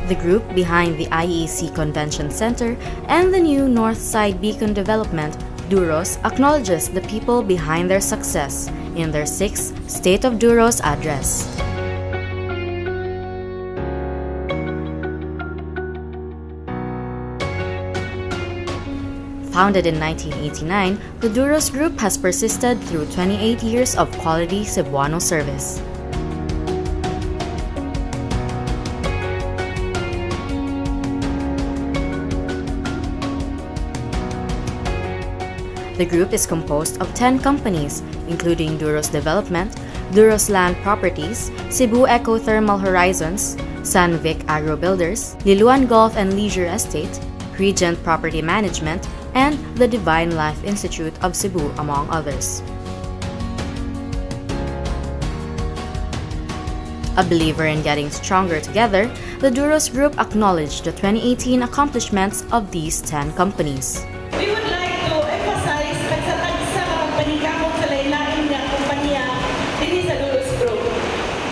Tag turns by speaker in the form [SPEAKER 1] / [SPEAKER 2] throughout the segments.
[SPEAKER 1] The group behind the IEC Convention Center and the new Northside Beacon development, Duros, acknowledges the people behind their success in their sixth State of Duros address. Founded in 1989, the Duros Group has persisted through 28 years of quality Cebuano service. The group is composed of 10 companies, including Duros Development, Duros Land Properties, Cebu Eco Thermal Horizons, Sanvic Agro Builders, Liluan Golf and Leisure Estate, Regent Property Management, and the Divine Life Institute of Cebu, among others. A believer in getting stronger together, the Duros Group acknowledged the 2018 accomplishments of these 10 companies.
[SPEAKER 2] We would like to emphasize tagsa-tagsa ka pagpaningkamot sa lain-lain nga kompanya dinhi sa Duros Group.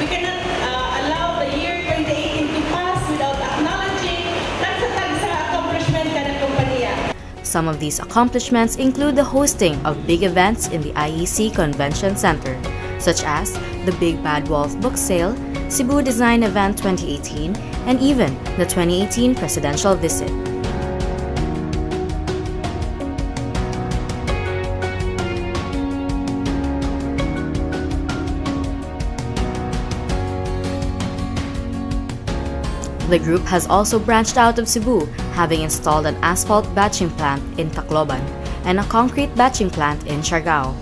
[SPEAKER 2] We cannot allow the year 2018 to pass without acknowledging tagsa-tagsa accomplishment kada kompanya.
[SPEAKER 1] Some of these accomplishments include the hosting of big events in the IEC Convention Center, such as the Big Bad Wolf Book Sale, Cebu Design Event 2018, and even the 2018 presidential visit. The group has also branched out of Cebu, having installed an asphalt batching plant in Tacloban and a concrete batching plant in Siargao.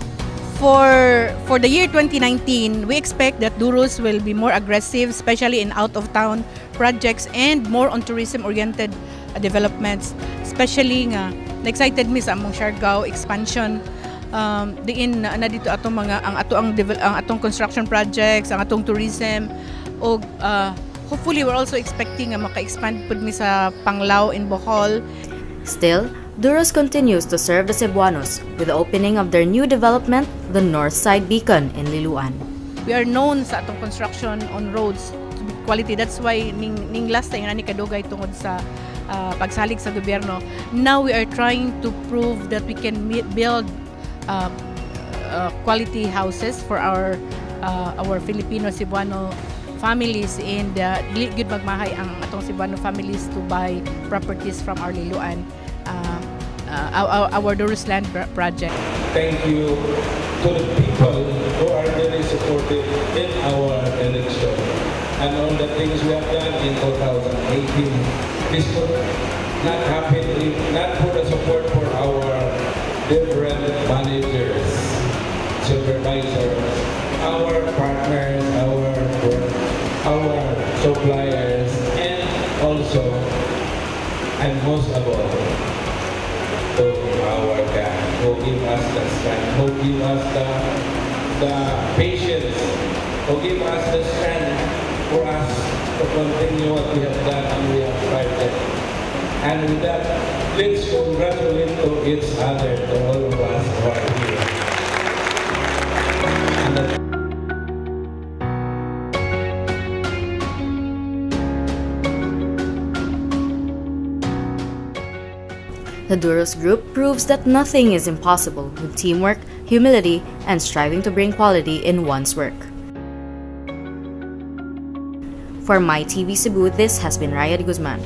[SPEAKER 3] For the year 2019, we expect that Duros will be more aggressive, especially in out-of-town projects and more on tourism-oriented developments. Especially nga, na-excited mi sa among Siargao expansion. Diin na dito atong mga ang ato ang atong construction projects, ang atong tourism og hopefully we're also expecting nga maka-expand pud mi sa Panglao in Bohol.
[SPEAKER 1] Still, Duros continues to serve the Cebuanos with the opening of their new development, the Northside Beacon in Liluan.
[SPEAKER 3] We are known sa atong construction on roads to be quality. That's why ning last time ni kadugay tungod sa pagsalig sa gobyerno. Now we are trying to prove that we can build quality houses for our Filipino Cebuano families and dili gyud magmahay ang atong Cebuano families to buy properties from our Liluan, our Duros Land project.
[SPEAKER 4] Thank you to the people who are very supportive in our election and on the things we have done in 2018. This could not happen if not for the support for our different managers, supervisors, our partners, our suppliers, and also, and most of all, to our God, who give us the strength, who give us the patience, who give us the strength for us to continue what we have done and we have started. And with that, let's congratulate to each other, to all of us who are here. And that
[SPEAKER 1] The Duros Group proves that nothing is impossible with teamwork, humility, and striving to bring quality in one's work. For My TV Cebu, this has been Raya de Guzman.